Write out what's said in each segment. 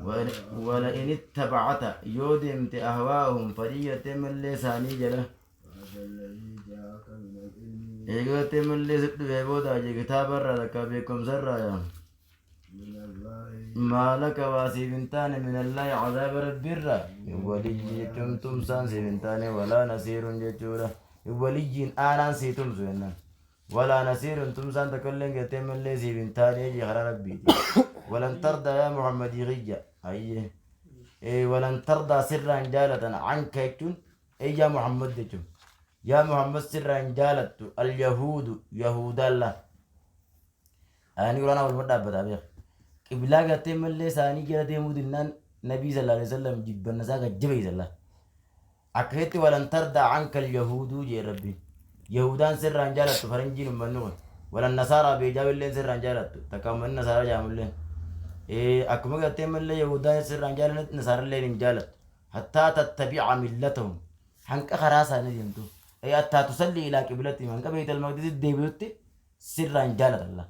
Wala in ittabacata yoo deemte ahwaa'ahum fadhii gartee mallee isaanii jala eega gartee mallee si dhufee booda je kitaaba irraa takka beekumsa irraa yaa maalaka waa siif hin taane minallaahi cadaaba rabbiirraa min waliyyi jechuun tumsaan siif hin taane walaa nasiirun jechuudha min waliyyiin aanaan sii tumsu jennaan Walaa nasiirun tumsaan tokkolleen gartee mallee siif hin taanee jee karaa rabbiiti. Walan tardaa yaa Muhammadii kiyya. Hayyee. Ee walan tardaa sirraan jaalatan anka jechuun ee yaa Muhammad jechuun. Yaa Muhammad sirraan jaalattu al-yahuudu yahuudaan la. Ayani quraanaa waluma dhaabbataa beek. Qiblaa gartee mallee isaanii jala deemuu dinnaan Nabii sallallahu alaihi wasallam jibbanna isaa gad jabeessan la. Akkasitti walan tardaa ankal yahuuduu jee Rabbiin. Yahuudaan sirraa hin jaalattu faranjiin ummanni kun. Walan nasaaraa beejaawilleen sirraa hin jaalattu. Takka ummanni nasaaraa jaamulleen. Akkuma gartee mallee yahuudaan sirraa hin jaalannetti nasaaralleen hin jaalattu. Hattaa tattabi'a millatahum. Hanqa karaa isaanii deemtu. Hattaa tusallii ilaa qiblatihim. Hanqa beeytal maqdisitti deebitutti sirraa hin jaalatan la.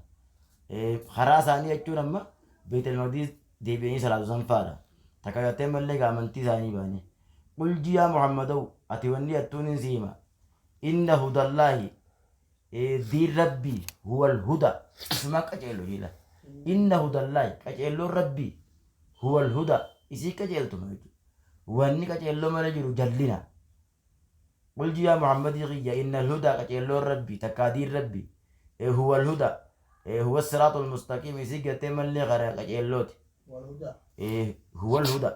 Karaa isaanii jechuun amma beeytal maqdis deebi'anii salaatu san faadha. Takka gartee mallee gaa amantii isaanii baanii. Qul ji yaa Muhammadow ati wanni attuun hin si hima. Inna hudallaahi diin rabbii huwal huda isuma qaceello jiila. Inna hudallaahi qaceelloon rabbii huwal huda isii qaceeltuma jechuudha. Wanni qaceelloo malee jiru jallina. Qul ji yaa Muhammadii kiyya innal hudaa qaceelloon Rabbii takkaa diin Rabbii huwal hudaa huwa siraatul mustaqiim isii gartee mallee karaa qaceellooti. Huwal hudaa.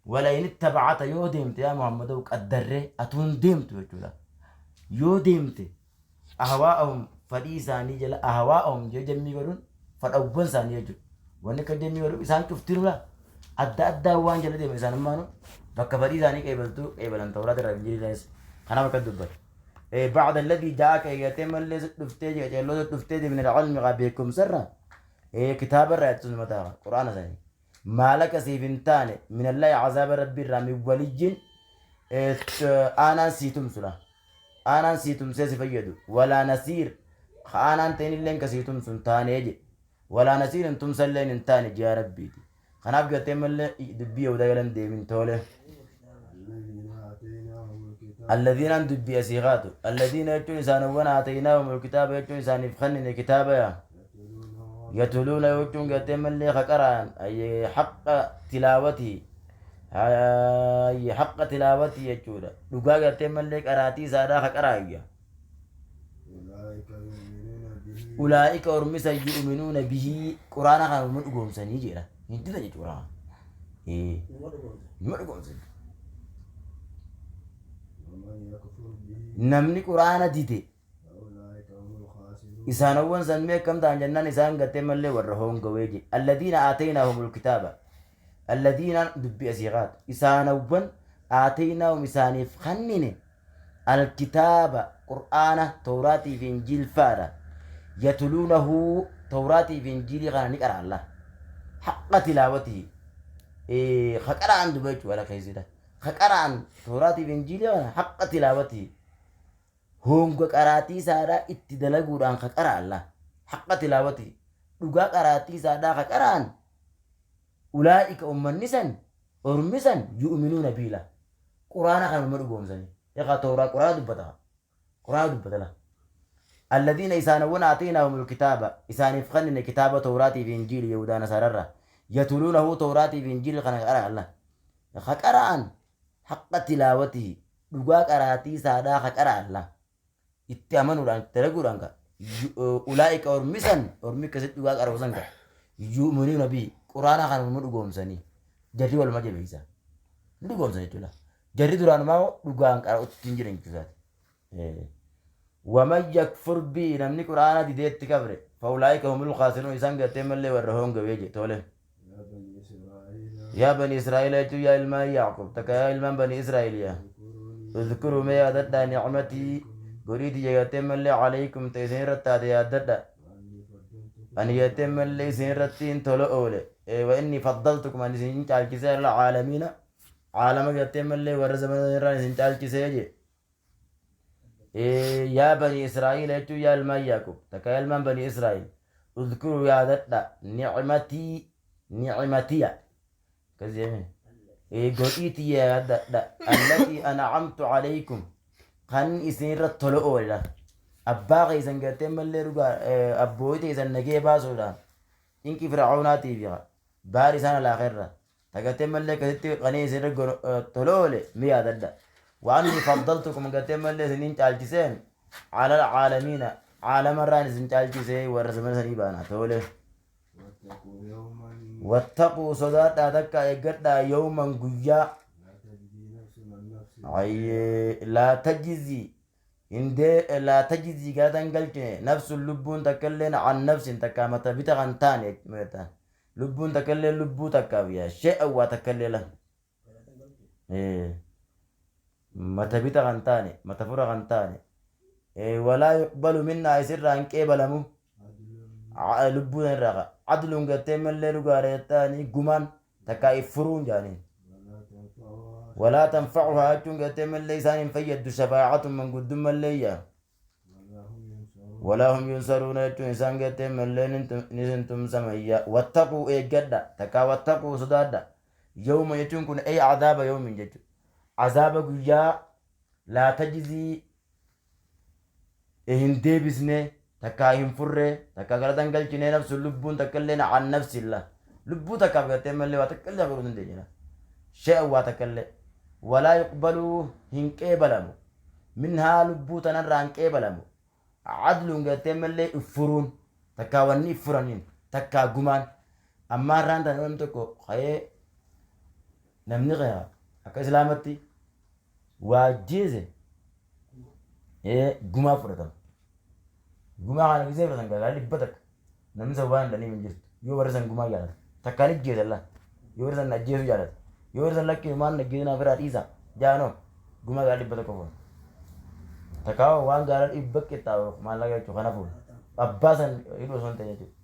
Wala in ittabacata yoo deemte yaa Muhammadow qaddarree atuun deemtu jechuudha. Yoo deemte ahwaa'ahum fadhii isaanii jala ahwaa'ahum jee jammii godhuun fadhawwan isaanii jechuudha. Wanni akka jammii godhuun isaan cuftinuu laa adda addaa waan jala deeman isaanummaanu bakka fadhii isaanii qeebaltuu qeebalan tawraat irraa injiilii irraas kanaaf akka dubbata. Ba'da alladhii jaa'aka eegatee mallee si dhuftee jira ceelloo si dhuftee jira min al-ilmi kaa beekumsa irraa kitaaba irraa jettus mataa quraana sanii. Maalaka siif hin taane minallahi azaaba rabbii irraa min waliyyin aanaan sii tumsu laa. Aanaan sii tumsee si fayyadu. Walaa nasiir ka aanaan ta'inilleen ka sii tumsu hin taanee jedhe. Walaa nasiir hin tumsalleen hin taane ji'a rabbiiti. Kanaaf gartee mallee dubbii yahudaa jala hin deemin toole. Alladhiinaan dubbii asii kaatu. Alladhiina jechuun isaanowwan aataynaahumul kitaaba jechuun isaaniif kennine kitaaba yaa. Yatuluuna jechuun gartee mallee ka qara'an haqqa tilaawatii haqqa tilaawatii jechuudha. Dhugaa gartee mallee qaraatii isaadhaa ka qara'ayya. Ulaa'ika ormisa yu'minuuna bihii quraana kana numa dhugoomsanii jedha. Hin didan jechuudha quraana. Numa dhugoomsan. Namni quraana dide Isaanowwan san mee akkam ta'an jennaan isaan gartee mallee warra hoongawee jedhe. Alladiina aataynaahumul kitaaba. Alladiina dubbii asii kaatu. Isaanowwan aataynaahum isaaniif kennine alkitaaba qur'aana tawraatii fi injiil faadha. Yatuluunahu tawraatii fi injiilii kana ni qara'an laa. Haqqa tilaawatii. Ka qara'an duba jechuudha ala keessidha. Ka qara'an tawraatii fi injiilii kana haqqa tilaawatii. Hoonga qaraatii isaadhaa itti dalaguudhaan ka qara'an laa haqqa tilaawatii dhugaa qaraatii isaadhaa ka qara'an ulaa'ika ummanni san ormi san yu'minuuna bihi laa quraana kana numa dhugoomsanii ekaa tawraa quraana dubbata quraana dubbata laa alladhiina isaanawwan aataynaahumul kitaaba isaaniif kennine kitaaba tawraatii fi injiili yahudaa nasaararraa yatuluunahu tawraatii fi injiili kana ka qara'an laa ka qara'an haqqa tilaawatihi dhugaa qaraatii isaadhaa ka qara'an la itti amanuudhaan itti dalaguudhaan ka ulaa'ika ormi san ormi akkasitti dhugaa qara'u san ka yu'minuuna bihi quraana kana numa dhugoomsanii jarri waluma jabeessa ni dhugoomsan jechuudha jarri duraanumaa dhugaan qara'utti hin jiran jechuusaati. Waman yakfur bihi namni qur'aana didee itti kafre fa'ulaa'ika humul khaasiruun isaan gartee mallee warra hoongawee je tole. Yaa bani Israa'iila jechuun yaa ilmaan Yaaqub takka yaa ilmaan bani Israa'iil yaa uzkuruu mee yaadadhaa ni'matii godhii tiyya gartee mallee alaykum ta isin irratti taate yaaddadha ani gartee mallee isin irratti hin tola oole wa inni faddaltukum ani isin caalchisee ala caalamiina caalama gartee mallee warra zamana irraan isin caalchisee je Yaa banii Israa'iila jechuun yaa ilmaan Yaaqub takka yaa ilmaan banii Israa'iil udhkuruu yaadadha ni'matii Ni'matiya akkas jedhame godhii tiyya yaadadha allatii an'amtu alaykum kan isinirra tola oolela abbaa keessan gartee mallee dhugaa abbootii teessan nagee baasuudhaan cinqii fir'aawnaatiif baar isaan alaakeerra tagartee mallee akkasitti qanii isinirra tola oole mi yaadadha وأني فضلتكم gartee mallee isiniin caalchiseen على العالمين caalamarraan isin caalchisee warra zamana sanii baana tole. واتقوا sodaadhaa takka eeggadhaa يوما guyyaa لا تجزي hindee لا تجزي galatan galchine نفس lubbuun takkailleen عن نفس takkaa mata bita kan taane lubbuun takkaillee lubbuu takkaaf yaa شيئا waa takkaillee la mata bita kan taane mata fura kan taane ولا يقبل منها isirraa hin qeebalamu lubbuun irraa عدل gartee mallee dhugaareettaanii gumaan takkaa iffuruun jaaniin ولا تنفعها jechuun gartee mallee isaan hin fayyaddu شفاعة manguddummaa malleeyya ولا هم ينصرون jechuun isaan gartee mallee ni tumsamayya. واتقوا eeggadha takkaa واتقوا sodaadha يوما jechuun kun أي عذاب يوم jechuun azaaba guyyaa لا تجزي hin deebisne takkaa hin furre takkaa galatan galchine نفس lubbuun takka illee عن نفس illa lubbuu takkaaf gartee mallee waa takka illee godhuu dandeenya شيئا waa takka illee ولا يقبل hin qeebalamu منها lubbuu tanarraa hin qeebalamu عدل gartee mallee iffuruun takkaa wanni iffuraniin takkaa gumaan. Ammaa irraan tana namni tokko ka'ee namni kaya akka islaamatti waa ajjeese gumaa fudhatama. Gumaa kana gisee fudhatan gagaa 100 namni san waan hin hin jirtu yoo warri san gumaa jaalata takkaan ijjeesan la yoo warri san ajjeesuu jaalata yoo warri san lakkii maan ajjeesuu naaf irraa dhiisa jaanoo gumaa garaa 100 fuudha. Takkaa waan gaara 100 qixxaawu maallaqa jechuudha kana fuudha. Abbaa san hidhuu osoo hin ta'in jechuudha.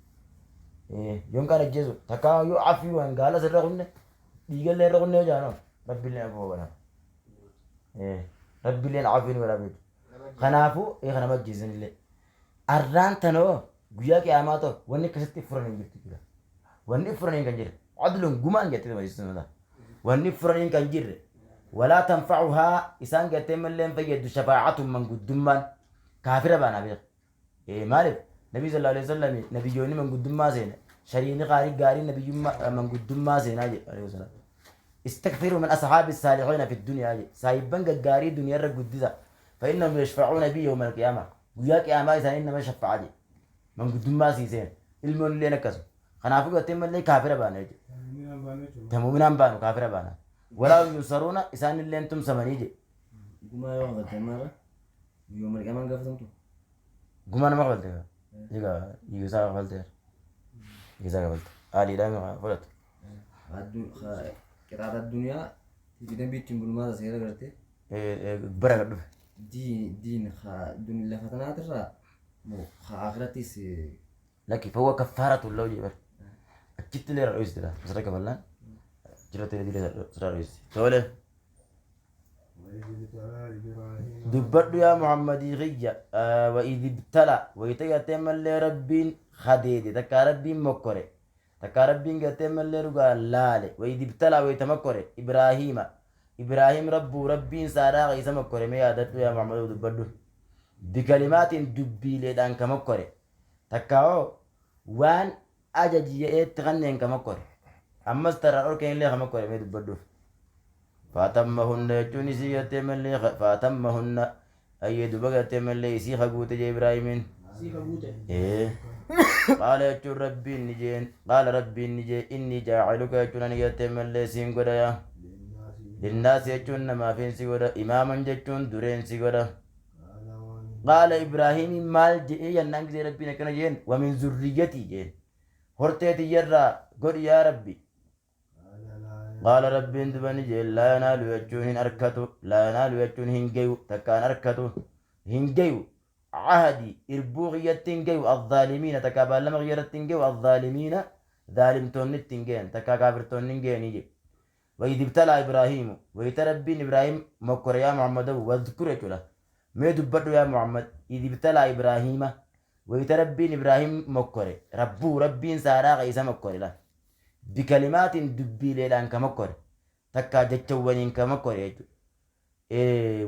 Yoon kaan ajjeesu takkaa yoo afii waan gaala sirra kunne dhiigallee irra kunne yoo jaanoo rabbiillee afuu godha. Rabbiilleen afii nu godha jechuudha. Kanaafuu kana ajjeesan illee. Arraan tanoo guyyaa qiyaamaa ta'u wanni akkasitti furan hin jirtu jira. Wanni furaniin kan jirre عدل gumaan jettee barsiisuu wanni furaniin kan jirre ولا تنفعها isaan gartee mallee hin fayyaddu شفاعة manguddummaan kaafira baanaa beeka. Maaliif nabii صلى الله عليه وسلم nabiyyoonni manguddummaa seena shariini gaarii gaarii nabiyyummaa manguddummaa seenaa jedhe عليه السلام. استكثروا من أصحاب الصالحين في الدنيا jedhe saayibban gaggaarii duniyaa irra guddisa فإنهم يشفعون بي يوم القيامة guyyaa qiyaamaa isaanii nama shaffa'a jedhe manguddummaa sii seena ilmoon illee akkasuma kanaafuu gartee mallee kaafira baana jechuudha. Tamuminaan baanu kaafira baana. ولا هم ينصرون isaan illeen tumsamanii jedhe. Gumaa yoo qabatte maara yoo marqamaan gaafatamtu. Gumaa nama kafalte egaa hiyyuusaa kafalte hiyyuusaa kafalte haaliidhaan fudhatu. Qixaaxa addunyaa fi dambii ittiin bulmaata seera gartee Bara kan dhufe. Diin lafa tanaatirraa moo akhirattis? Lakki فهو كفارة له jedhe bara. Achitti illee irra dho'iste asirra kafallaan achirratti illee sirra dho'iste. Tole. Dubbadhu yaa Muhammadii kiyya وإذ ابتلى wayita gartee mallee rabbiin kadeede takkaa rabbiin mokkore takkaa rabbiin gartee mallee dhugaa laale وإذ ابتلى wayita mokkore إبراهيم Ibraahim ربه rabbiin saadhaa isa mokkore mee yaadadhu yaa Muhammaduu dubbadhu بكلمات dubbiileedhaan ka mokkore takkaa hoo waan ajaji jedheetti kanneen ka mokkore ammas tarraa dhorkeen illee ka mokkore mee dubbadhuuf. فأتمهن jechuun isii gartee mallee فأتمهن ayyee duba gartee mallee isii haguute jee Ibraahimiin. قال jechuun rabbiin ni jeen قال rabbiin ni jee إني جاعلك jechuun ani gartee mallee siin godha yaa للناس jechuun namaafin si godha إماما jechuun dureen si godha. قال Ibraahimiin maal jedhee jennaan gisee rabbiin akkana jeen ومن ذريتي jeen hortee tiyyarraa godhi yaa rabbi. قال rabbiin dubani jeen لا ينال jechuun hin arkatu لا ينال jechuun hin gayu takkaan arkatu hin gayu عهدي irbuu kiyyatti hin gayu الظالمين takkaa baallama kiyyarratti hin gayu الظالمين zaalimtoonni itti hin gayan takkaa kaafirtoonni hin gayanii jedhe. وإذ ابتلى إبراهيم wayita rabbiin Ibraahim mokkore yaa Muhammadu واذكر jechuudha mee dubbadhu yaa Muhammad إذ ابتلى إبراهيم wayita rabbiin Ibraahim mokkore ربه rabbiin saadhaa isa mokkore la Bikalimaatiin dubbiileedhaan ka mokkore. Takkaa jechawwaniin ka mokkore jechuudha.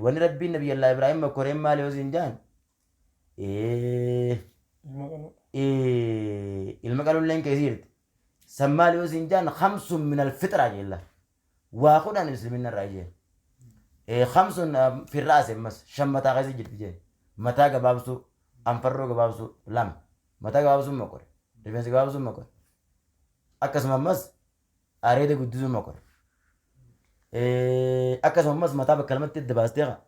Wanni Rabbiin Nabiyyallaa Ibraahim mokkoreen maali yoo siin jaan? Ilma qalulleen keessa jirti. San maali yoo siin jaan khamsun minal fixraa jeella. Waa 10 musliminna irraa jeen. Khamsun firraase ammas 5 mataa keessa jirti jeen. Mataa gabaabsuu, anfarroo gabaabsuu 2. Mataa gabaabsuun mokkore. Rifeensa gabaabsuun mokkore. Akkasuma ammas areeda guddisuun mokkore. Akkasuma ammas mataa bakka lamatti adda baastee kaa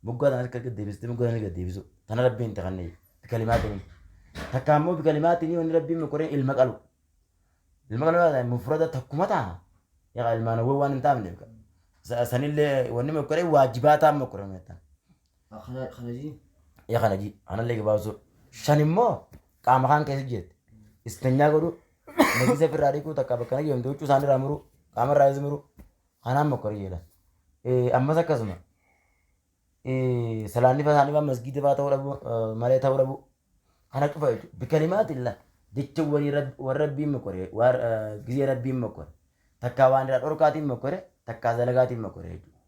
moggaa tana akka gad deebistee moggaa tana gad deebisuu. Tana Rabbiin itti kannee bikalimaatiin. Takka ammoo bikalimaatiin wanni Rabbiin mokkoreen ilma qalu. Ilma qalu mufrada takkuma ta'a. Yaa ilmaan hawwa waan hin taafneef. Sanillee wanni mokkoreen waajibaataan mokkorame. Kana jii. Ya kana ji kanallee gabaabsuu. 5 immoo qaama kaan keessa jirti. Istanyaa godhuu, najisa ofirraa dhiquu, takka bakka najoomte huccuu isaanii irraa muruu, qaama irraa isa muruu. Kanaan mokkori jedha. Ammas akkasuma salaanni isaanii fa'aa masgiida fa'aa ta'uu dhabuu malee ta'uu dhabuu. Kana cufa jechuudha. Bikalimaatilla jecha warra Rabbiin mokkore gizee Rabbiin mokkore. Takkaa waan irraa dhorkaatiin mokkore, takkaa dalagaatiin mokkore jechuudha.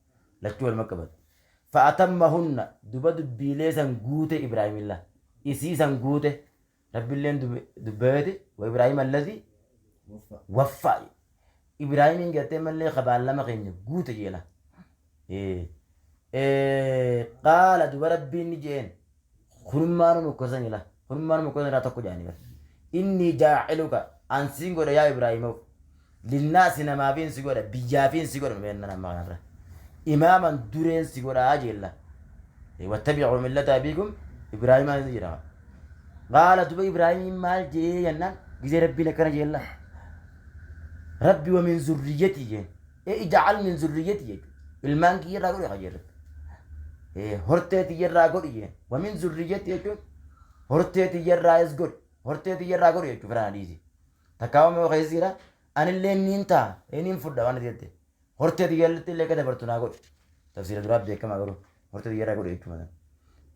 Lachuu waluma qabata. Fa'atammahunna duba dubbiilee san guute Ibraahimilla. Isii san guute Rabbilleen dubbateeti wa Ibraahim alladhi waffaa. Ibraahimiin gartee mallee kabaallama keenya guute jeela. Qaala duba Rabbiin ni jeen kunummaanu mokkorsan jela. Kunummaanu mokkorsan irraa tokko jedhanii bar. Inni jaaciluka ansiin godha yaa Ibraahimof. Linnaasi namaafiin si godha biyyaafiin si godha meenna nama kanarra. Imaaman dureen si godha jeella. Wattabi'uu millata abiikum Ibraahimaa ni jira. Qaala duba Ibraahimiin maal jee jennaan gizee Rabbiin akkana jeella. Rabbi wa min zurriyyatii jeen. Ij'al min zurriyyatii jechuudha. Ilmaan kiyya irraa godhi qajeelchu. Hortee tiyya irraa godhi jeen. Wa min zurriyyatii jechuun hortee tiyya irraayis godhi. Hortee tiyya irraa godhi jechuudha firaan hadiisi. Takkaa immoo keessa jira anillee niin ta'a niin fudha waan jette. Hortee tiyya illee akka dabartu naa godhi. Tafsiira duraa beekamaa garuu hortee tiyya irraa godhi jechuudha.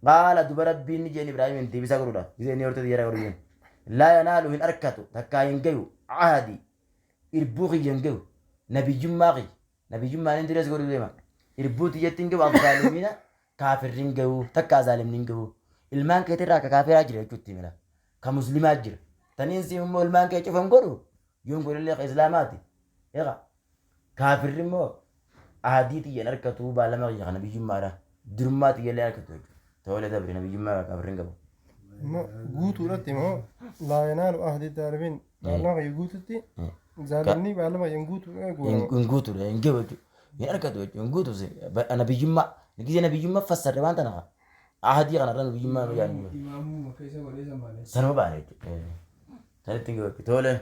Qaala duba Rabbiin ni jeen Ibraahimiin deebisaa godhuudhaaf. Gisee inni hortee tiyya irraa godhu jeen. Laa yanaalu hin arkatu takkaa hin gayu ahadi irbuu kiyya hin gayu nabiyyummaa kiyya nabiyyummaan inni durees godhu deema irbuu tiyyatti hin gayu azzaalimiina kaafirri hin gayu takkaa zaalimni hin gayu ilmaan keetirraa akka kaafiraa jira jechuutti himila ka muslimaa jira taniin si immoo ilmaan kee cufan godhu yoon godhellee ka islaamaati egaa kaafirri immoo ahadii tiyya hin arkatu baalama kiyya ka nabiyyummaadha durummaa tiyya illee arkatu jechuudha toolee dabri nabiyyummaa kaafirri hin qabu. Immoo guutuudhatti immoo laa yanaalu ahdi zaalimiin baalama kiyya guututti zaalimni baalama kiyya hin guutuudha guurama. Hin guutuudha hin gahu jechuudha hin argatu jechuudha hin guutu nabiyyummaa gisee nabiyyummaa fassarre waan tana ahadii kanarra nabiyyummaa nu yaadnu Imaamuma keessa godhee san baane. Sanuma baane jechuudha sanitti hin gahu jechuudha tole.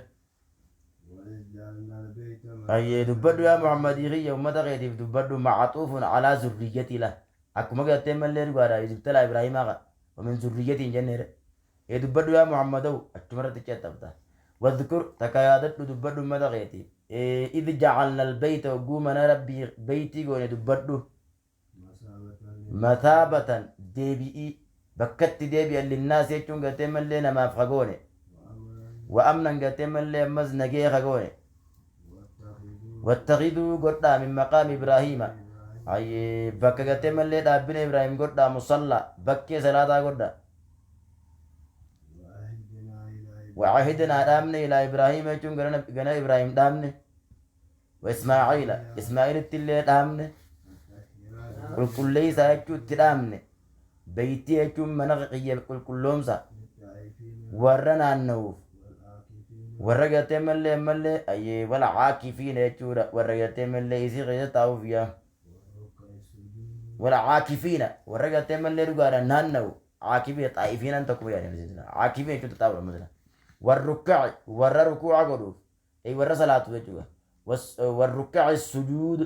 Ayyee dubbadhu yaa Muhammadii kiyya ummata keetiif dubbadhu ma'axuufun alaa zurriyyatii la akkuma gartee mallee dhugaadha ibtalaa Ibraahimaa ka wamin zurriyyatii hin jenneere ee dubbadhu yaa Muhammadaw achuma irratti ceexxabta wadhkur takka yaadadhu dubbadhu ummata keetiif ee idh ja'alna albayta hogguu mana Rabbii beytii goone dubbadhu Mathaabatan, deebi'ii, bakka itti deebi'an linnaasi jechuun gartee mallee namaaf ka goone. Wa amnan gartee mallee ammas nagaya ka goone. Wattakhiduu godhaa min maqaami Ibraahiima. Hayyee bakka gartee mallee dhaabbina Ibraahim godhaa musallaa bakkee salaataa godhaa. Wa ahidnaa dhaabne ilaa Ibraahiima jechuun gara Ibraahim dhaabne. Wa Ismaa'iila, Ismaa'ilittillee dhaamne, qulqulleeysaa jechuu itti dhaamne, beeytii jechuun mana kiyya qulqulloomsa, warra naannawuuf, warra gartee mallee ammallee ayyee wal caakifiina jechuudha, warra gartee mallee isii keessa taa'uuf yaa wal caakifiina, warra gartee mallee dhugaadhaan naannawu, caakifiina xaa'ifiinaan tokkuma yaadame, caakifiina jechuun tattaa'uudha masala, warrukkaci warra rukuuca godhuuf, Ey warra salaatu jechuudha. Warrukkaci sujuud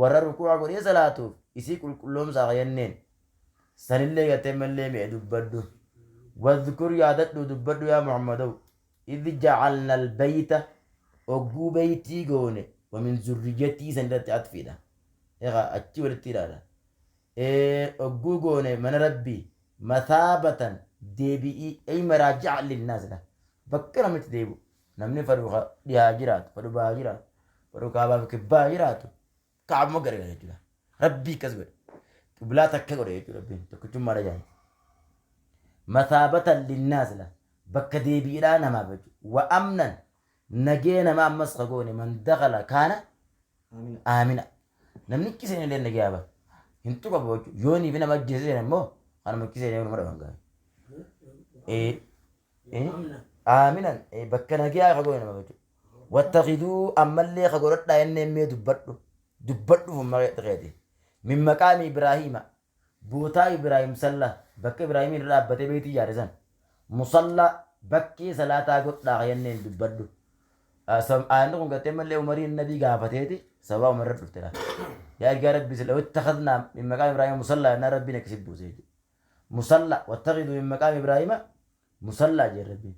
warra rukuu'a godhee salaatuuf isii qulqulloomsaa ka jenneen. Sanillee gartee mallee mi'e dubbadhu. Wadhkur yaadadhu dubbadhu yaa Muhammadaw. Idh ja'alna albayta ogguu beytii goone wa min zurriyyatii san irratti atfiidha. Egaa achi walitti hidhaadha. Ogguu goone mana Rabbii mathaabatan deebi'ii ey maraaji'a linnaas dha. Bakka namni itti deebi'u. Namni fadhu dhiyaa jiraatu, fadhu bahaa jiraatu, fadhu kaabaaf kibbaa jiraatu, kaabuma garagala jechuudha. Rabbii akkas godhe. Qiblaa takka godhe jechuudha Rabbiin tokkichummaadha jedhan. Mathaabatan linnaas la bakka deebiidhaa namaaf jechuudha. Wa amnan nagee nama ammas ka goone man dakhala kaana aamina. Namni achi seene illee nagee aba. Hin tuqamu jechuudha. Yoo niifi nama ajjeese seene immoo kanuma achi seenee nama dhaban ga'a. Aaminan bakka nagee ka goone nama jechuudha. Wattakiduu ammallee ka godhadhaa jennee mee dubbadhu. Dubbadhu fumma keeti. Min maqaami Ibraahiima bootaa Ibraahim salla bakka Ibraahimiin irra dhaabbatee beeytii ijaare san musalla bakkee salaataa godhaa ka jenneen dubbadhu. Aayanni kun gartee mallee Umariin nabii gaafateeti sababa Umar irra dhufte laata. Yaa ergaa Rabbii sila wattakadnaa min maqaami Ibraahima musallaa jennaan Rabbiin akkasi buuse jechuudha. Musalla wattakiduu min maqaami Ibraahima musallaa jee Rabbiin.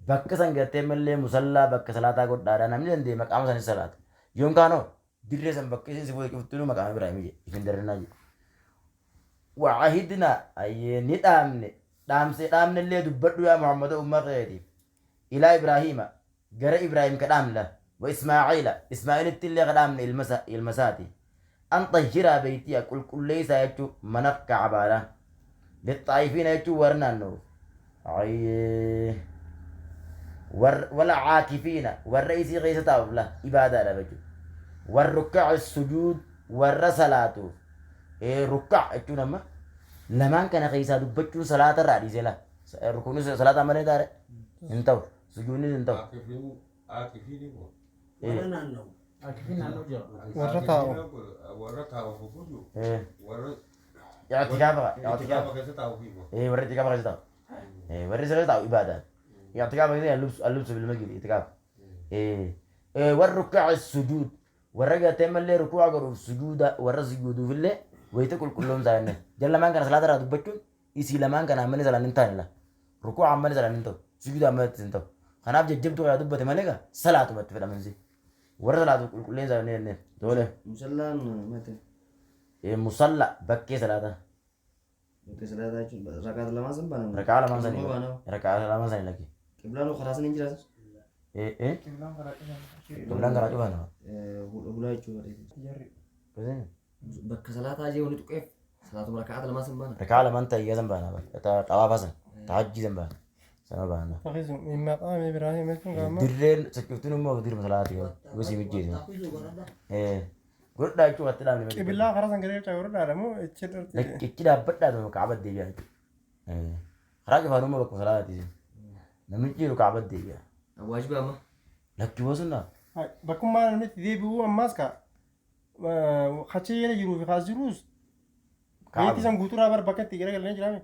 Bakka san gartee mallee musallaa bakka salaataa godhaadha namni danda'e maqaama sanis salaata. Yoon kaanoo dirree san bakka isin si fuute cuftinuu maqaama Ibraahimii jedhe ifin darrinaa jedhe. Wa'ahidnaa ayyee ni dhaamne dhaamse dhaamnellee dubbadhu yaa Muhammad umma keetiif ilaa Ibraahiima gara Ibraahim ka dhaamne la wa Ismaa'iila Ismaa'ilittillee ka dhaamne ilma isaati an xahhiraa beeytiya qulqulleessaa jechuu mana Ka'abaadha lixxaa'ifiina jechuu warra naanna'uuf ayyee wala caakifiina warra isii keessa taa'uuf la ibaadaadha jechuudha. Warra rukka'a sujuud warra salaatuuf rukka'a jechuun amma lamaan kana keessaa dubbachuun salaata irraa dhiisee la rukuunis salaata malee taare hin ta'u sujuudnis hin ta'u. Aakifiin immoo. Warra naanna'u. Aakifiin naannoo jira. Warra taa'u. Warra taa'uuf guju. Warra I'tikaafa i'tikaafa keessa taa'uuf immoo. Warra i'tikaafa keessa taa'u. Warri isa keessa taa'u ibaadaan. I'tikaafa keessa allubsu bil masjid i'tikaafa. Warra rukka'a sujuud warra gartee mallee rukuu'a godhuuf sujuuda warra sujuuduuf illee wayita qulqulloomsaa jennee. Jala lamaan kana salaata irraa dubbachuun isii lamaan kana ammallee salaan hin taane la. Rukuu'a ammallee salaan hin ta'u. Sujuuda ammallee hin ta'u. Kanaaf jajjabduu kana dubbate malee gaa salaatuma itti fedhamansi. Warra salaatu qulqulleensaa jennee jennee. Tole. Musallaan mate. Musalla bakkee salaataa. Bakkee salaataa jechuun rakaata lamaan san baana. Rakaa lamaan sanii. Baana. Rakaa lamaan sanii lakki. Qiblaan karaa san hin jiraatu. Qiblaan karaa cufan. Qiblaan karaa cufan. Hulaa jechuudha. Bakka salaataa jee wanni tuqeef salaatuma rakaata lamaan san baana. Rakaa lamaan tayyee san baana. Xawaafa san. Tahajjii san baana. Sama baana. Takisu min maqaami Ibraahim jechuun qaama. Dirreen sochooftuun immoo dirma salaati gosi mijjeesu. Godhaa jechuun watti dhaabne. Qiblaa karaa san garee caa godhaadha moo ichi irratti. Ichi dhaabbadhaa tuma kaaba deebi'a jechuudha. Karaa cufaan immoo bakka salaati. Namichi jiru kaaba deebi'a. Waajiba amma. Lakki boosunnaa. Bakkummaa namni itti deebi'u ammaas ka achi jala jiruu fi kaas jiruus beektii san guutuudhaa bar bakka itti garagalanii jiraame.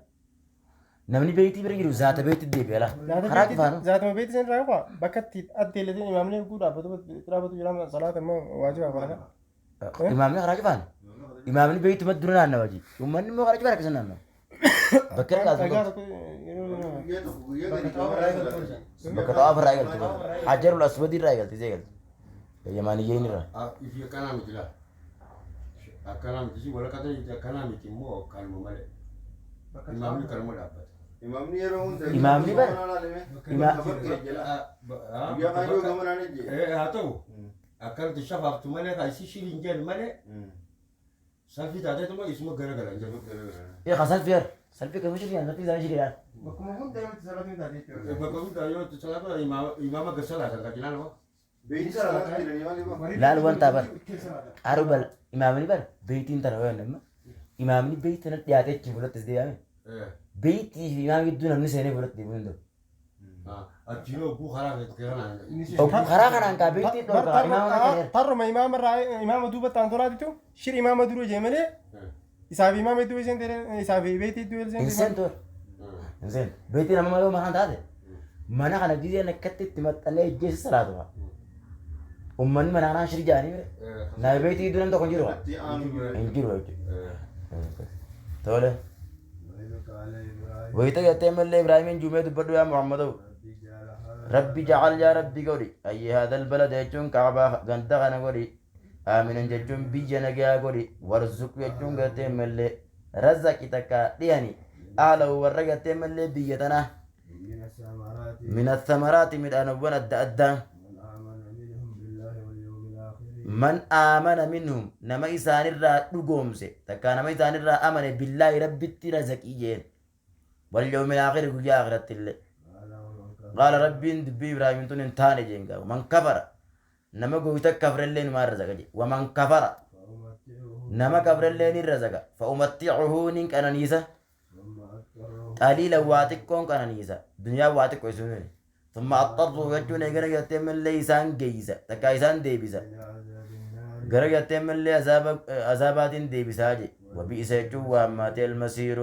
Namni beektii bira jiru zaata beektii deebi'a la. Karaa cufaanu. Zaatuma beektii san irraa qaba bakka itti addeellatee imaamni erguu dhaabbatu dhaabbatu jira salaata immoo waajiba kana. Imaamni karaa cufaan. Imaamni beektii dura naannawa ji. Uummanni immoo karaa cufaan akkasuma naannawa. Bakka irra Dhagaa kaasuu tokko yeroo Guyyaa tokko guyyaa gadi xaawaa irraa bakka xawaafa irraa eegalti. Hajarul Aswad irraa eegalti isee eegalti. Yamaaniyyeen irraa. Ifi akkanaa miti laa. Akkanaa miti si walakkaa ta'e akkanaa miti immoo kanuma malee. Imaamni kanuma dhaabbata. Imaamni yeroo hunda Imaamni bara. Guyyaa kaayyoo gamanaan ejje. Haa ta'u akkanatti shafaaftu malee kan isi shiri hin jedhu malee salfii taateetuma isuma garagalan jedhu. Ee salfii har. Salfii akkasuma shiriidhaan salfii isaanii shiriidhaan. Bakkuma hunda yoo itti salaatuun taate jechuudha. Bakka hunda yoo itti salaatu imaama gad salaatan kan cinaan hoo. Beektii salaatu jedhanii maal ibaa? Laal wanta bar. Qaru bal imaamni bar beektiin tana yoo nama. Imaamni beektii tana dhiyaatee achi fuulatti as deebi'ame. Beektii fi imaama gidduu namni seenee fuulatti deebi'uu hin danda'u. Achi yoo oguu karaa kanaan. Oguu karaa kanaan kaa beektii dhorkaa imaama kana kenneera. Tarruma imaama irraa imaama duuba ta'an tolaatitu shir imaama dura jee malee isaaf imaama iddoo isheen ta'e isaaf beektii iddoo isheen Hin seentu. Hin seentu. Beektii nama yoo mana taate mana kana gizeen akkatti itti maxxanee ijjeessi salaatu. Uummanni mana kanaa shir jaanii bire. Na beektii gidduu namni tokko hin jiru. Itti aanu jira. Hin jiru jechuudha. Tole. Wayita gartee mallee Ibraahimiin juumee dubbadhu yaa Muhammadu. Rabbi jacal yaa Rabbi godhi. Ayyi haadhal balada jechuun kaabaa ganda kana godhi. Aaminan jechuun biyya nagaa godhi. Warzuq jechuun gartee mallee razaqi takka dhiyani. Ahlahu warra gartee mallee biyya tanaa. من الثمرات midhaanowwan adda addaa. Man aamana minhum, nama isaanirraa dhugoomse, takkaa nama isaanirraa amane, billaahi, rabbitti razaqii jeen, واليوم الآخر, guyyaa akhiratti illee. قال, rabbiin dubbii Ibraahim tun hin taane jeen gaafa. من كفر, nama goyta kafrellee numaa razaqa je. ومن كفر, nama kafrellee ni razaqa. فأمتعه, nin qananiisa, قليلا, waa xiqqoon qananiisa, dunyaa waa xiqqo isun. ثم أضطره jechuun eegana gartee mallee isaan geeysa, takkaa isaan deebisa, gara gartee mallee azaabaatiin deebisaa je. وبئس jechuun waa hammaate, المصير,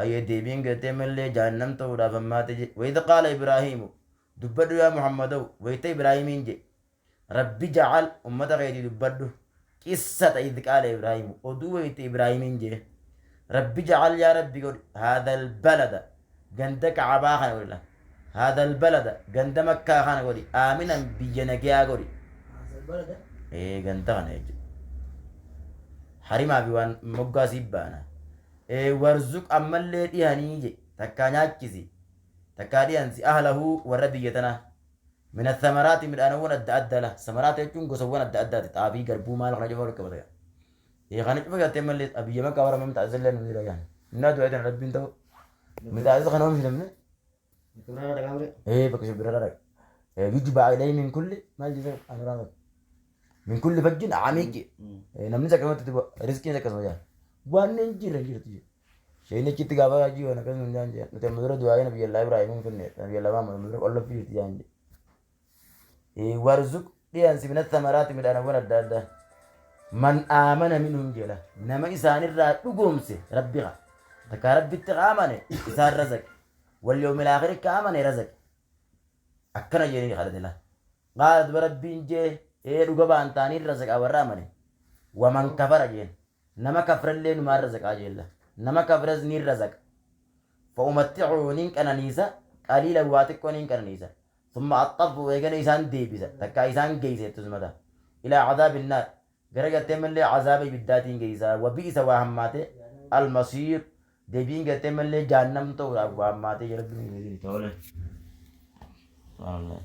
ayyee deebiin gartee mallee jahannam ta'uudhaaf hammaate je. وإذ قال إبراهيم, dubbadhu yaa Muhammadow, wayta Ibraahimiin je, رب اجعل, ummata keetii dubbadhu, قصة إذ قال إبراهيم, oduu wayta Ibraahimiin je, رب اجعل, yaa rabbi godhi, هذا البلد, ganda Kacabaa kana godhi, هذا البلد, ganda Makkaa kana godhi, آمنا, biyya nagayaa godhi. Ee, ganda kana jechuudha harimaa fi waan moggaa siif baana. وارزق, ammallee dhihanii je, takkaa nyaachisi, takkaa dhihansi, أهله, warra biyya tanaa, من الثمرات, midhaanawwan adda addaa la. ثمرات jechuun gosawwan adda addaati, xaafii, garbuu, maal kana cufa walitti qabata. Ee, kana cufa gartee mallee biyya Makkaa warra mimxaasillee nu jira yaan innaa du'aa rabbiin ta'u mimxaasisa kana oomishu namni. Ee, bakka shimbirraa dhaqa. يجبى إليه من كل maal jedhe anuraan من كل فج عميق. Namni sakkamatti riskiin akkasuma jaa waan hin jirre hin jirtu. Isheen achitti gaafa hajii waan akkasuma hin jaan jee, nuti amma dura du'aa nabiyallaa Ibraahim hin finne, nabiyallaa Muhammad amma dura qollofii jirti jaan jee. وارزق, dhiyaansi, من الثمرات, midhaanawwan adda addaa, من آمن منهم jedha, nama isaanirraa dhugoomse rabbi qa takka rabbitti amane isaan razaq, واليوم الآخر ka amane razaq, akkana jedhanii kadhate la. قال, duba rabbiin jee, ee, dhuga ba'an ta'anii razaqa warra amane. ومن كفر jeen, nama kafrallee numaan razaqaa jeella, nama kafras ni razaqa. فأمتعه, nin qananiisa, قليلا, waa xiqqoo nin qananiisa. ثم أضطره, eegana isaan deebisa, takka isaan geeyse jettusmata, إلى عذاب النار, gara gartee mallee azaaba ibiddaatiin geeysa. وبئس, waa hammaate, المصير, deebiin gartee mallee jahannam ta'uudhaaf waa hammaate. Rabbiin tole. Subhaanallah.